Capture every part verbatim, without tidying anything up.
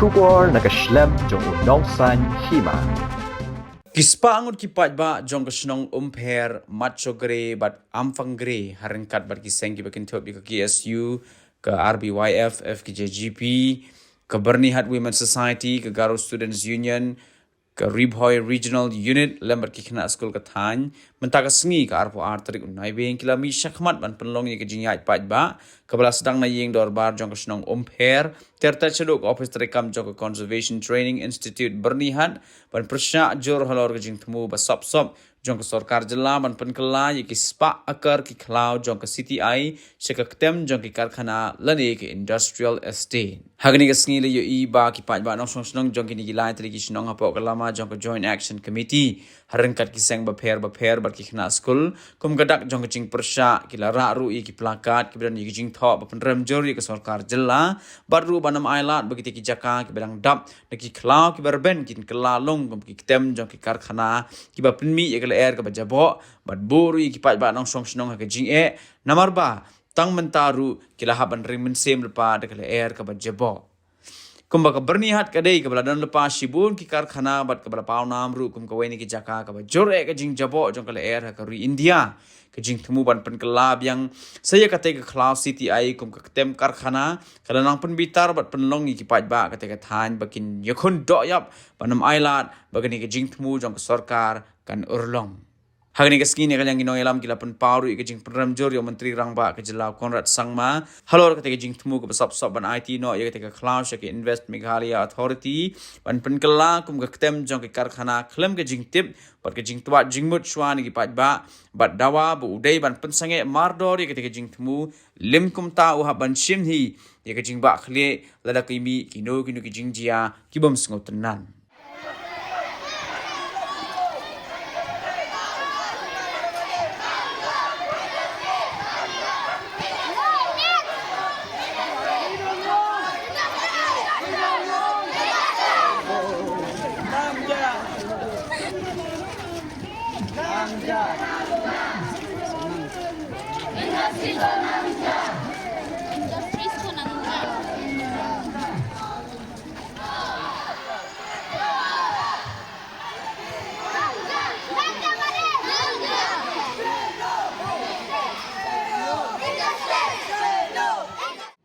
Khubor na ka shlem jong u nongsaiñ hima. Ki spah ngut ki paidbah jong ka shnong Umpher, Matchogre bad Amphanggre ha ryngkat bad ki seng kiba kynthup ïa ka K S U, ka R B Y F, F K J G P, ka Byrnihat Women's Society, ka Garo Students Union, ka Ri Bhoi Regional Unit lem bad ki khynnah skul ka thaiñ, mynta ka sngi ka arphew ar tarik u Naiwieng ki la mih shakhmat ban pynlong ïa ka jingïaid paidbah kaba la sdang na ïing dorbar jong ka shnong Umpher, ter ter shaduh ka ophis treikam jong ka Conservation Training Institute Byrnihat, ban pyrshah jur halor ka jingthmu ba sop sop jong ka sorkar jylla ban pynkylla ïa ki spah akar ki khlaw jong ka C T I sha ka ktem jong ki karkhana lane ka industrial estate. Ha kane ka sngi la ïohi ba ki paidbah nongshong shnong jong kine ki lai tylli ki shnong hapoh ka lama jong ka Joint Action Committee ha ryngkat ki seng bapher bapher bad ki khynnah skul, kum ka dak jong ka jingpyrshah ki la rah ruh ïa ki plakat kiba don ïa ka jingthoh ba pynrem jur ïa ka sorkar jylla, bad ruh ban ym ailad ba kitei ki jaka kiba dang dap da ki khlaw kiba rben kin kylla long kum ki ktem jong ki karkhana kiba pynmih ïa ka lyer kaba jaboh, bad buh ruh ïa ki paidbah nongshong shnong ha ka jingeh, namar ba tang mynta ruh ki la hap ban ring mynsiem lypa da ka lyer kaba jaboh. Kumba ka Byrnihat ka dei kaba la don lypa shibun ki karkhana bad kaba la paw nam ruh kum kawei na ki jaka kaba jur eh ka jingjaboh jong ka lyer ha ka ri India. Ka jingthmu ban pynkylla biang sa ïa katei ka khlaw C T I kum ka ktem karkhana ka la nang pynbitar bad pynlong ïa ki paidbah katei ka thaiñ ba kin ïakhun doh ïap ban ym ailad ba kane ka jingthmu jong ka sorkar kan urlong. Ha kane ka sngi, na ka liang ki nongïalam ki la pynpaw ruh ïa ka jingpynrem jur ïa u Myntri Rangbah ka jylla u Conrad Sangma halor katei ka jingthmu kaba sop sop ban aiti noh ïa katei ka khlaw sha ka Invest Meghalaya Authority ban pynkylla kum ka ktem jong ki karkhana khlem ka jingtip bad ka jingtwad jingmut shuwa na ki paidbah, bad dawa ba u dei ban pynsangeh mardor ïa katei ka jingthmu, lym kumta u hap ban shim hi ïa ka jingbah khlieh lada ki mih kino kino ki jingjia ki bym sngewtynnat.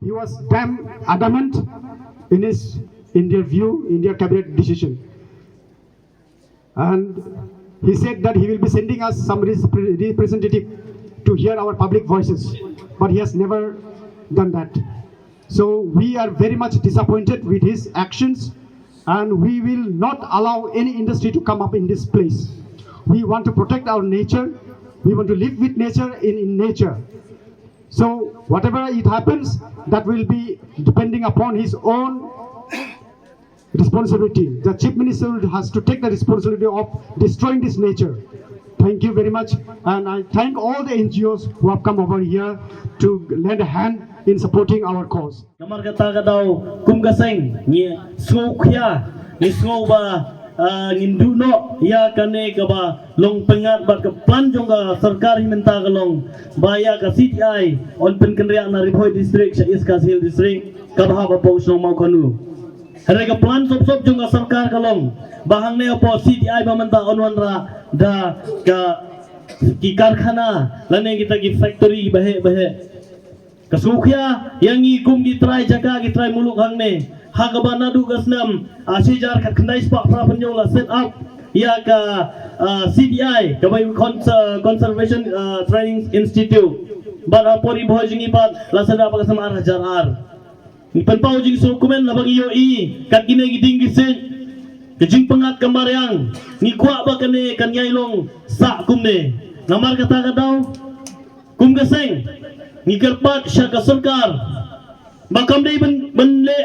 He was damn adamant in his, in their view, in their cabinet decision. And he said that he will be sending us some repre-, representative to hear our public voices. But he has never done that. So we are very much disappointed with his actions, and we will not allow any industry to come up in this place. We want to protect our nature. We want to live with nature, in, in nature. So whatever it happens, that will be depending upon his own responsibility. The Chief Minister has to take the responsibility of destroying this nature. Thank you very much, and I thank all the N G Os who have come over here to lend a hand in supporting our cause. Namar kata ka daw kum ka seng ngi sngewkhia, ngi sngew ba, ah, ngin duh noh ïa kane kaba long pyngngad bad ka plan jong ka sorkar hi mynta ka long ba ïa ka C T I yn pynkynriah na Ri Bhoi District sha East Khasi Hills District kaba hap hapoh shnong Mawkhanu. Hynrei ka plan sop sop jong ka sorkar ka long ba hangne hapoh C T I ba mynta yn wanrah da ka ki karkhana lane kita ki factory baheh baheh. Ka sngewkhia ïa ngi kum ki trai jaka ki trai muluk hangne ha kaba naduh ka snem, ah, shi hajar khatkhyndai spah phra phew la set up ïa ka, ah, C T I kaba ïa Cons-, ah, Conservation, ah, Training Institute. Bad ha por i bhoi jong ngi pat la set up ha ka snem ar hajar ar. Ngi pynpaw jingsngewkmen haba ngi ïohi kat kine ki dieng ki siej, ka jingpyngngad ka mariang, ngi kwah ba kane kan ïai long sah kumne. Namar kata ka daw kum ka seng ngi kyrpad sha ka sorkar ba kam dei ban, ban leh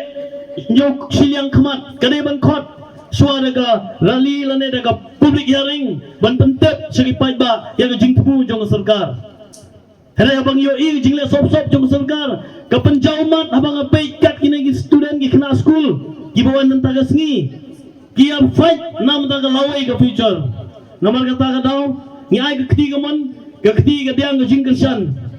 ñiew shiliang khmat, ka dei ban khot shuwa da ka rally lane da ka public hearing ban pyntip sha ki paidbah ïa ka jingthmu jong ka sorkar. Hynrei haba ngi ïohi ka jingleh sop sop jong ka sorkar, ka pynjaw mat haba nga peit kat kine ki student ki khynnah skul kiba wan mynta ka sngi ki ïa fight na mynta ka lawei ka future. Namar kata ka daw ngi ai ka kti kamon, ka kti kadiang, ka jingkyrshan.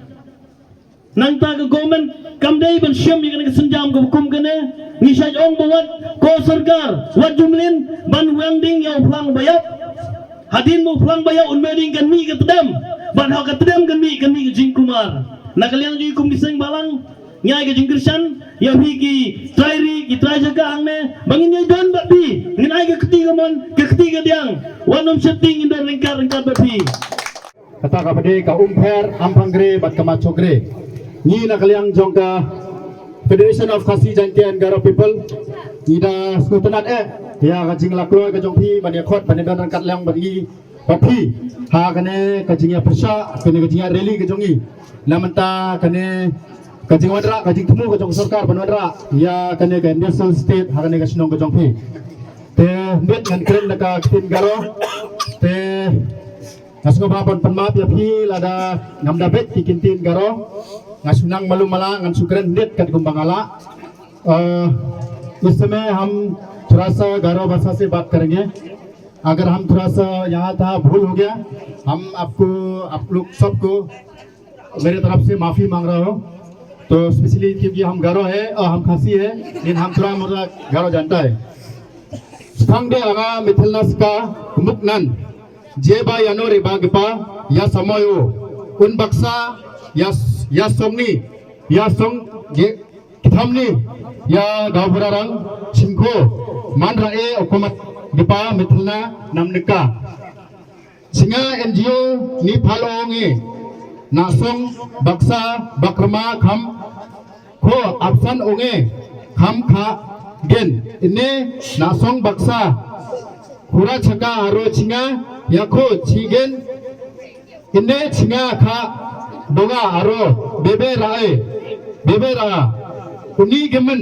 Nangta ka government Kam dei ban shem ïa kane ka sienjam kaba kum kane. Ngi shait ong ba wat ko sorkar, wat ju mlien ban weng ding ïa u phlang ba ïap. Hadien ba u phlang ba ïap un mih ding kan mih ka tdem, bad ha ka tdem kan mih, kan mih ka jingkulmar. Na ka liang jong ngi kum ki seng balang, ngi ai ka jingkyrshan ïa phi ki trai ri, ki trai jaka hangne, ba ngin ïai don bad phi, ngin ai ka kti kamon, ka kti kadiang. Wat nym sheptieng, ngin don ryngkat ryngkat bad phi. Kata kaba dei ka Umpher, Ampangre bad ka Machokre. Ngi na ka liang jong ka Federation of Khasi Jaintia and Garo People, ngi da sngewtynnad eh ïa ka jinglakhloi ka jong phi ban ïakhot ban ïadon ryngkat lang bad ngi bad phi ha kane ka jingïapyrshah, kane ka jingïarally ka jong ngi. Na mynta kane ka jingwanrah, ka jingthmu ka jong ka sorkar ban wanrah ïa kane ka industrial estate ha kane ka shnong ka jong phi. Te mynta ngan kren da ka ktien Garo. Te nga sngewbha ban pan map ïa phi lada ngam da beit ki ktien Garo. Nga shu nang malu mala, ngan shu kren mynta katkum ba nga lah. अ, इस समय हम थोड़ा सा गारो भाषा से बात करेंगे। अगर हम थोड़ा सा यहाँ था भूल हो गया, हम आपको, आप लोग सबको मेरे तरफ से माफी मांग रहा हूँ। तो स्पेशली क्योंकि हम गारो है और हम खासी है, लेकिन हम थोड़ा मोड़ा गारो जानता है। Sphang de anga mithelna ska muknan, jeba yano reba gepa ya samoyo, un baksa ya, ya songni, ya song ge, kithamni, ya gaburarang chingko, man rae okomat gepa mithelna namnika. Singa N G O ni phalo nge, na song baksa bakrma kham ko apsan onge kham kha gen ine na song baksa khura chaka aro chinga ya ko chigen ine chinga kha donga aro bebe rae bebe ra uni gemen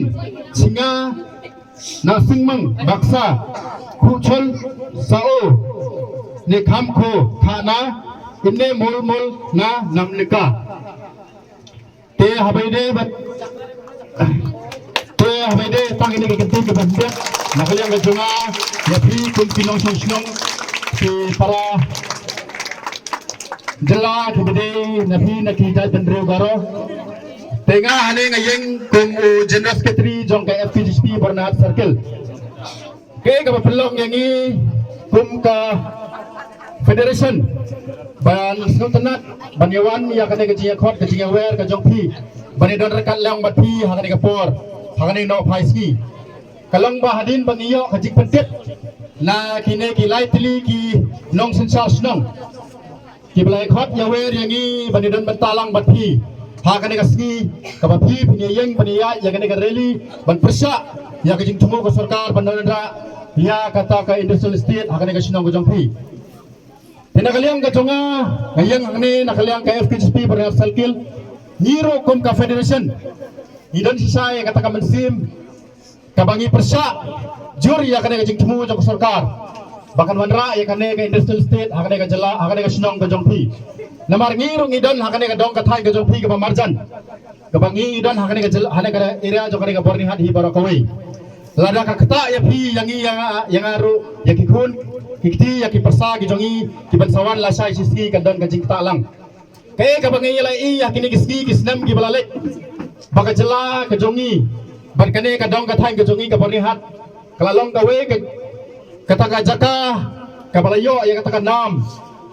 chinga na singmang baksa khuchol sao ne kham ko kha na ine mol mol na namnika. Te habai de bat te habai de tang ini ka kynti ka ban biak na ka liang ka jong nga ïa phi kum ki nongshong shnong ki para jylla ki ba dei na phi na ki jaitbynriew Garo. Te nga hangne nga ïeng kum u General Secretary jong ka F K J G P Byrnihat Circle. Kaei kaba pynlong ïa ngi kum ka federation ban sngewtynnad ban ïawan ïa kane ka jingïakhot ka jingïawer ka jong phi ban ïadon ryngkat lang bad phi ha kane ka por ha kane ka nongphai sngi. Ka long ba hadien ba ngi ïoh ka jingpyntip na kine ki lai tylli ki nongsynshar shnong kiba la ïakhot ïawer ïa ngi ban ïadon bynta lang bad phi ha kane ka sngi kaba phi phin ïeng ban ïaid ïa kane ka rally ban pyrshah ïa ka jingthmu ka sorkar ban wanrah ïa kata ka industrial estate ha kane ka shnong ka jong phi. Te na ka liang ka jong nga, nga ïeng hangne na ka liang ka F K J P Byrnihat Circle, ngi ruh kum ka federation ngi don shisha ïa kata ka mynsiem kaba ngi pyrshah jur ïa kane ka jingthmu jong ka sorkar ba kan wanrah ïa kane ka industrial estate ha kane ka jylla, ha kane ka shnong ka jong phi. Namar ngi ruh ngi don ha kane ka dong ka thaiñ ka jong phi kaba marjan, kaba ngi don ha kane ka jylla, ha kane ka area jong kane ka Byrnihat hi baroh kawei. Lada ka ktah ïa phi ïa ngi ïa nga, ïa nga ruh ïa ki khun ki kti ïa ki pyrsa ki jong ngi ki ban sa wan lashai shisngi kan don ka jingktah lang. Kaei kaba ngi la ïohi ha kine ki sngi ki snem kiba la leit ba ka jylla ka jong ngi bad kane ka dong ka thaiñ ka jong ngi ka Byrnihat ka la long kawei ka, kata ka jaka kaba la ïoh ïa kata ka nam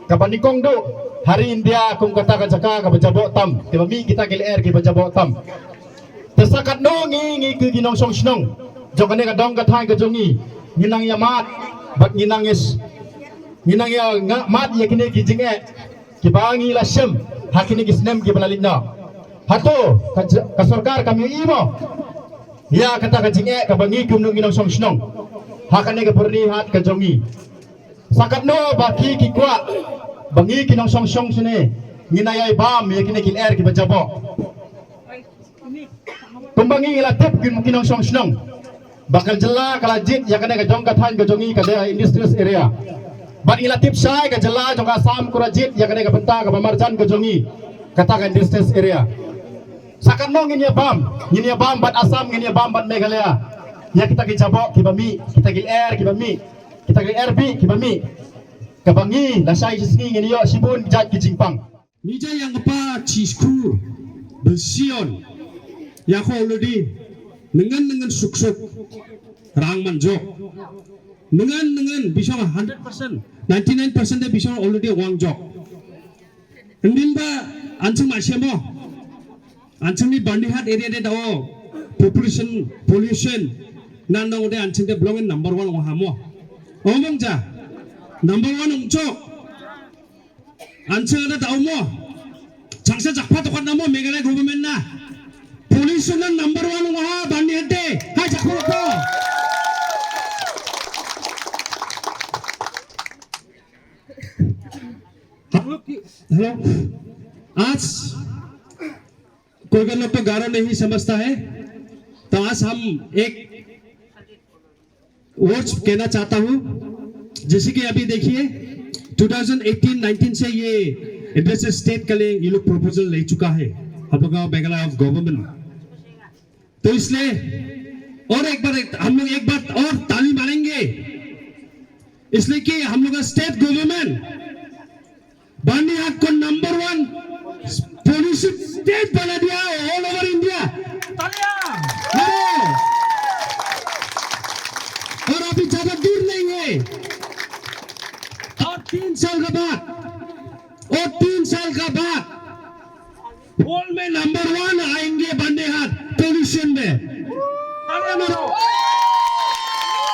kaba nyngkong duh ha ri India kum kata ka jaka kaba jaboh tam, kaba mih kita ki lyer kiba jaboh tam. Te sa katno ngi, ngi ki, ki nongshong shnong jong kane ka dong ka thaiñ ka jong ngi, ngi nang ïa mad bad ngi nang ïa s-, ngi nang ïa nga mad ïa kine ki jingeh kiba ngi la shem ha kine ki snem kiba la leit noh. Hato ka j-, ka sorkar kam ïohi mo ïa kata ka jingeh kaba ngi kumno ngi nongshong shnong ha kane ka Byrnihat ka jong ngi? Sa katno ba ki, ki kwah ba ngi ki nongshong shnong shane ngi nang ïai bam ïa kine ki lyer kiba jaboh? Kumba ngi la tip ki, ki nongshong shnong ba ka jylla ka la jied ïa kane ka dong ka thaiñ ka jong ngi ka dei ha industrious area. Bad ngi la tip shai ka jylla jong ka Assam ka la jied ïa kane ka bynta kaba marjan ka jong ngi kata ka industrious area. Sa katno ngin ïa bam, ngin ïa bam bad Assam, ngin ïa bam bad Meghalaya ïa kita ki jaboh kiba mih, kita ki lyer kiba mih, kita ki lyer bih kiba mih, kaba ngi lashai shisngi ngin ïoh shibun jait ki jingpang. Ngi ja ïa nga pa chi skru ba Sion. Ïa ko already ngan ngan suk suk rang man jok. Ngan ngan bishong hundred percent, ninety nine percent de bishong already wang jok. Ndin ba anching ma shemo. Anching ni Byrnihat area de dao population pollution nan nong de anching de belong in number one ong hamo. Omong ja number one ong chok. Anching ada dao mo. Changsa jakpa tokat namo Meghalaya government na. Pollution nan number one ong ha Byrnihat de. Hai jakpa ko. हम लोग की हेलो आज कोई गलत तो गारो नहीं समझता है तो आज हम एक वर्ड्स कहना चाहता हूँ। जैसे कि अभी देखिए ट्वेंटी एटीन नाइनटीन से ये इंडस्ट्रियल स्टेट के लिए ये लोग प्रपोजल ले चुका है हम लोग का मेघालय ऑफ गवर्नमेंट। तो इसलिए और एक बार एक, हम लोग एक बार और ताली मारेंगे इसलिए कि हम लोग का स्टेट गवर्नमेंट बर्निहाट को नंबर वन पॉल्यूशन स्टेट बना दिया ऑल ओवर इंडिया। और अभी ज्यादा दूर नहीं है और तीन साल के बाद और तीन साल का बाद वर्ल्ड में नंबर वन आएंगे बर्निहाट पॉल्यूशन में। नंबर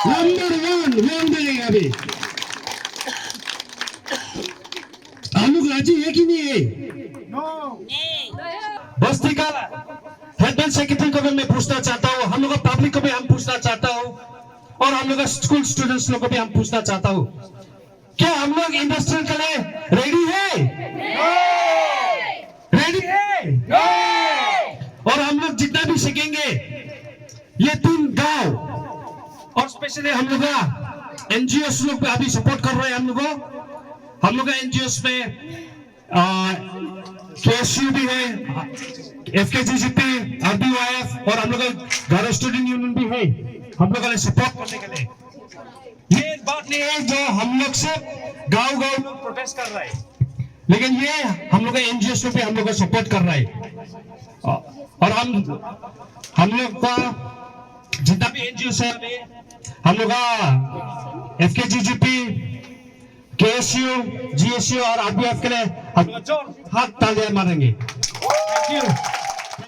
वन वर्ल्ड में आएंगे अभी। हम लोग राजी है कि नहीं है? बस्ती का हेडमेन सेक्रेटरी को भी मैं पूछना चाहता हूँ, हम लोग का पब्लिक को भी हम पूछना चाहता हूँ और हम लोग का स्कूल स्टूडेंट्स लोग को भी हम पूछना चाहता हूँ, क्या हम लोग इंडस्ट्रियल के लिए रेडी है? रेडी है? और हम लोग जितना भी सीखेंगे ये तीन गांव और स्पेशली हम लोग का एनजीओ लोग भी अभी सपोर्ट कर रहे हैं हम लोग को। हम लोग का एनजीओ में केएसयू भी है, एफकेजीजीपी, आरबीवाईएफ और हम लोग का गारो स्टूडेंट यूनियन भी है हम लोग का लिए सपोर्ट करने के लिए। ये बात नहीं है जो हम लोग से गांव गांव में प्रोटेस्ट कर रहा है, लेकिन ये हम लोग का एनजीओ पे हम लोग का सपोर्ट कर रहा है। और हम हम लोग का जितना भी एनजीओ है, हम लोग का एफकेजीजीपी, केएसयू, जीएसयू और आरबीएफ के लिए हम लोग जोर हाथ तालियां मारेंगे। थैंक यू।